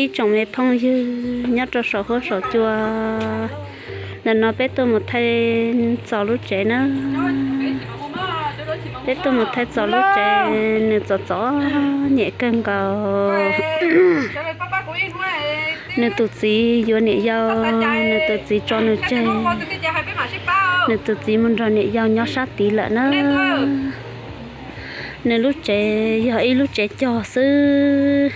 Ib tsoom me phooj ywg nyob rau saum huab saum cua, ntawm no peb tuaj mus thaij txog lub tsev na. Peb tuaj mus thaij txog lub tsev, nws txom txom nyem kawg nkaus. Nws tus txiv yuav niam yau, nws tus txiv tso nws tseg. Nws tus txiv mus nrog niam yau nyob sab tid lawm na. Nws lub tsev yog ib lub tsev cog xwb,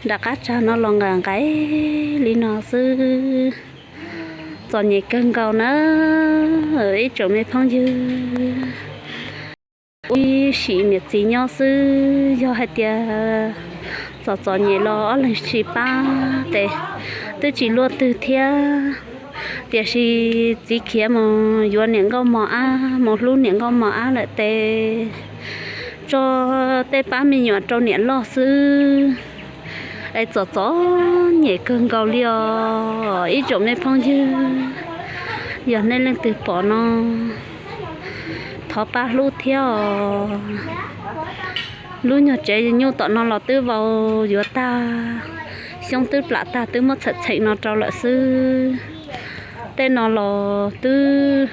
nram qab tsag no los nqaim nqaim li no xwb. Txom nyem kawg nkaus na, ib tsoom me phooj ywg. Ua ib sim niam txiv nyob xwb, yog hais tias txom txom nyem los ob leeg tsis pab ces twb tsis luaj twg thiab. Tiam sis txiv khiav mus yuav niam nkauj mos ab, mus hlub niam nkauj mos ab lawm ces tso tej pab me nyuam rau niam loj xwb. Es txom txom nyem kawg nkaus li os ib tsoom me phooj ywg. Yog nej leej twg pom no, thov pab hlub thiab os. Lub nyuag tsev nyuj tom no los twb vau yuav tag, xyoob twb plam tag twb muab txheem txheem no rau lawm xwb. Tej no los twb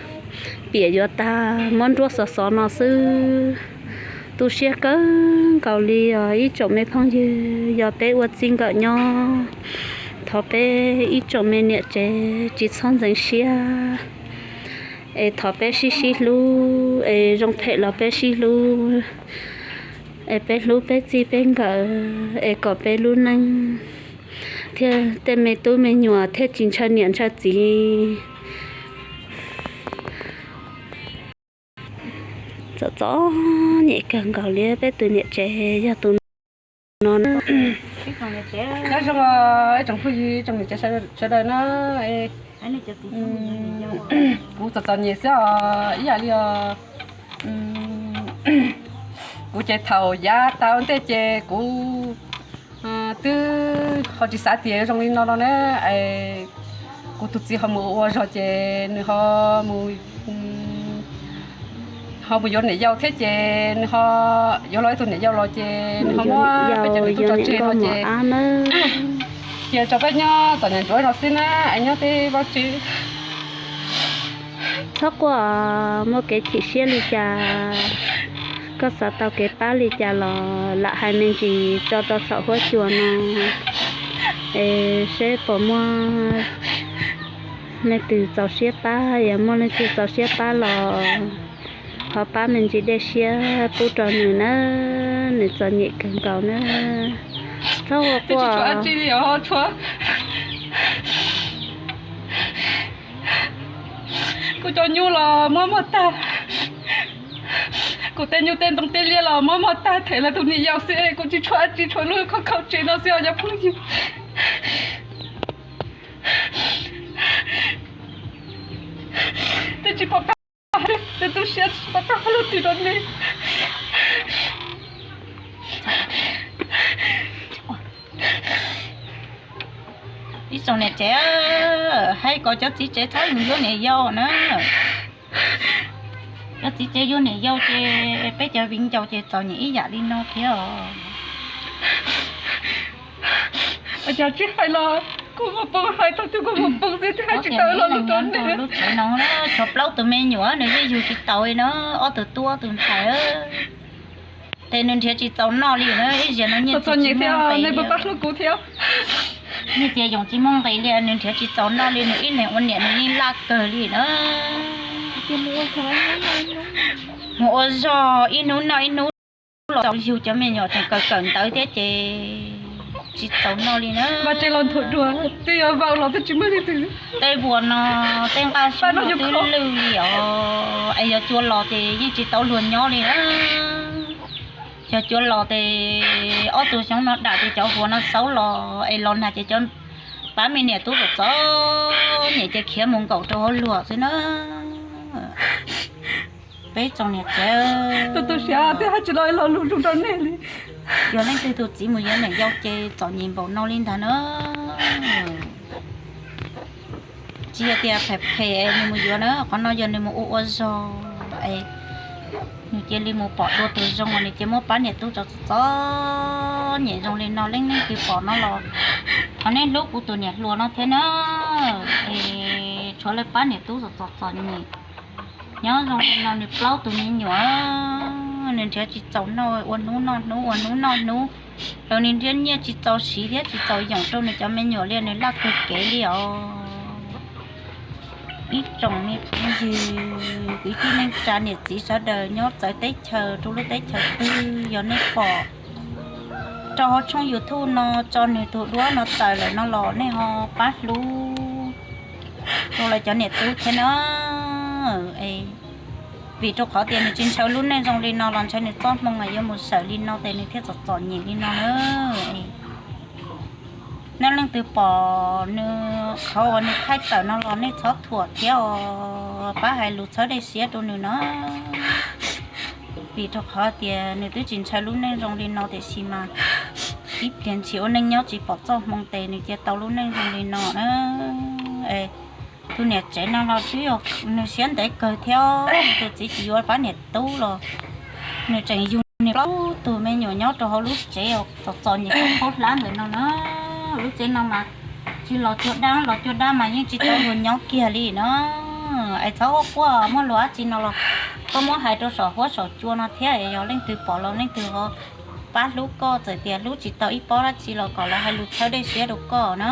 piam yuav tag, muab nruab xov xov no xwb. Tu siab kawg nkaus li os ib tsoom me phooj ywg, yog peb ua txij nkawm nyob, thov peb ib tsoom me niam tsev tsis txhob ntxeev siab, es thov peb sib sib hlub, es zoo phem los peb sib hlub, es peb hlub peb txij peb nkawm, es kom peb lub neej thiaj tej me tub me nyuam thiaj tsis ntshaw niam ntshaw txiv. Txom txom nyem kawg nkaus li peb tus niam tsev yog tus no. Nyob zoo ib tsoom phooj ywg tsoom niam tsev sawv daws na. Kuv txom txom nyem xwb os ib yam li os. Kuv ces thaum yav tas ua ntej ces kuv twb ho tsis xav tias zoo li no no na. Kuv tus txiv ho mus ua zog ces nws ho mus ho mus yuav niam yau thiab ces nws ho yuav los ib tug niam yau los ces nws ho muab peb cov niam tub tso tseg no ces cia rau peb nyob txom nyem ntsuav no xwb na, es nyob tej vaj tse. Txhob quaj, muaj kev chim siab li cas, koj xav tau kev pab li cas los lam hais me ntsis tso rau saum huab cua no, es seb puas muaj leej twg txaus siab pab, yog muaj leej twg txaus siab pab los ho pab me ntsis dej siab pub rau nws na, nws txom nyem kawg nkaus na. Txhob ua quaj. Kuv cov nyuj los muab muag tag, kuv tej nyuj tej ntoo tej liaj los muab muag tag, them lawv tus niam yau xwb, kuv tsis tshuav dab tsi tshuav lub khau khau tsev no xwb os cov phooj ywg. Twb tsis pom qab, twb tu siab tsis pom qab hais lus twg rau nej. Ib tsoom niam tsev, hais kom cov txiv tsev txhob mus yuav niam yau na. Cov txiv tsev yuav niam yau ces peb cov viv ncaus ces txom nyem ib yam li no thiab os. Ua cas tsis hais los kuv mus poob, hais thaum twg kuv mus poob xwb thiaj hais tsis tau los lus rau nej. Lub tsev no tshuav plaub tus me nyuam nws yeej yug tsis taus li na, ob tug tub ob tug ntxhais. Ces nws nrhiav tsis txaus noj li na, ib zaug no nyiaj txiag tsis muaj, nej puas pab hlub kuv thiab? Nyiaj txiag yoos tsis muaj nqis li, nws nrhiav tsis txaus noj li, nws ib leeg ua niam nws yeej laj kawg li na. Mus ua zog ib hnub noj ib hnub los txaus yug, cov me nyuam tseem kawm kawm ntawv thiab ces tsis txaus noj li na. Tej vuas no tej nqaj xyoob no twb lwj li os, es yog cua los ces yeej tsis tau luag nyob li na. Yog cua los ces ob tug xyoob no dam ces cov vuas no xaub los es los nag ces cov pab me niam tub txom txom nyem ces khiav mus nkaum rau hauv luag xwb na. Peb tsoom niam tsev, yog leej twg tus txiv mus yuav niam yau ces txom nyem npaum no li ntag na. Tsis yog tias phem phem nws mus yuav na, qhov no yog nws mus ua ua zog es nws cia li mus pom dua tus zoo uas nws cia muab pab niam tub tso txom txom nyem zoo li no, leej twg pom no los thov nej hlub kuv tus niam hluas no thiab na. Es tshuav lawv pab niam tub txom txom txom nyem nyob zoo li no, nws plaub tus me nyuam, nws nrhiav tsis txaus noj, ua hnub noj hnub, ua hnub noj hnub, los nws nrhiav nyiaj tsis txaus siv thiab tsis txaus yoom rau nws cov me nyuam li, nws laj kawg kev li os. Ib tsoom me phooj ywg, kwv tij neej tsa niam txiv sawv daws nyob txawv teb chaws rau lub teb chaws twg, yog nej pom rau hauv tshooj YouTube no tso nws tus duab no tawm lawm no los nej ho pab hlub rau lawv cov niam tub thiab na. Vim rau qhov tias nws tsis ntshaw lub neej zoo li no los ntshe nws txoj hmoo yuav mus sawm li no ces nws thiaj txom txom nyem li no na. Nej leej twg pom nws qhov uas nws thaij tawm no los nej txhob thuam thiab os, pab hais lus txhawb dej siab rau nws na. Vim rau qhov tias nws twb tsis ntshaw lub neej zoo li no tiam sis mas ib pliag ntshis ua neej nyob tsis pom txoj hmoo ces nws cia tau lub neej zoo li no na. Tus niam tsev no los twb yog nws siab ntev kawg thiab, tus txiv tsis yuav pab niam tub los nws tseem yug nws plaub tug me nyuam nyob rau hauv lub tsev txom txom nyem khaub hlab ntawm no na. Lub tsev no mas tsis los cuag dab, los cuag dab mas yeej tsis tau luag nyob kiag li na. Es txhob quaj quaj, muaj luag dab tsi no los koj muab hais rau saum huab saum cua no thiab, yog leej twg pom los leej twg ho pab hlub koj, txawm tias hlub tsis tau ib pob dab tsi los kom lawv hais lus txhawb dej siab rau koj na.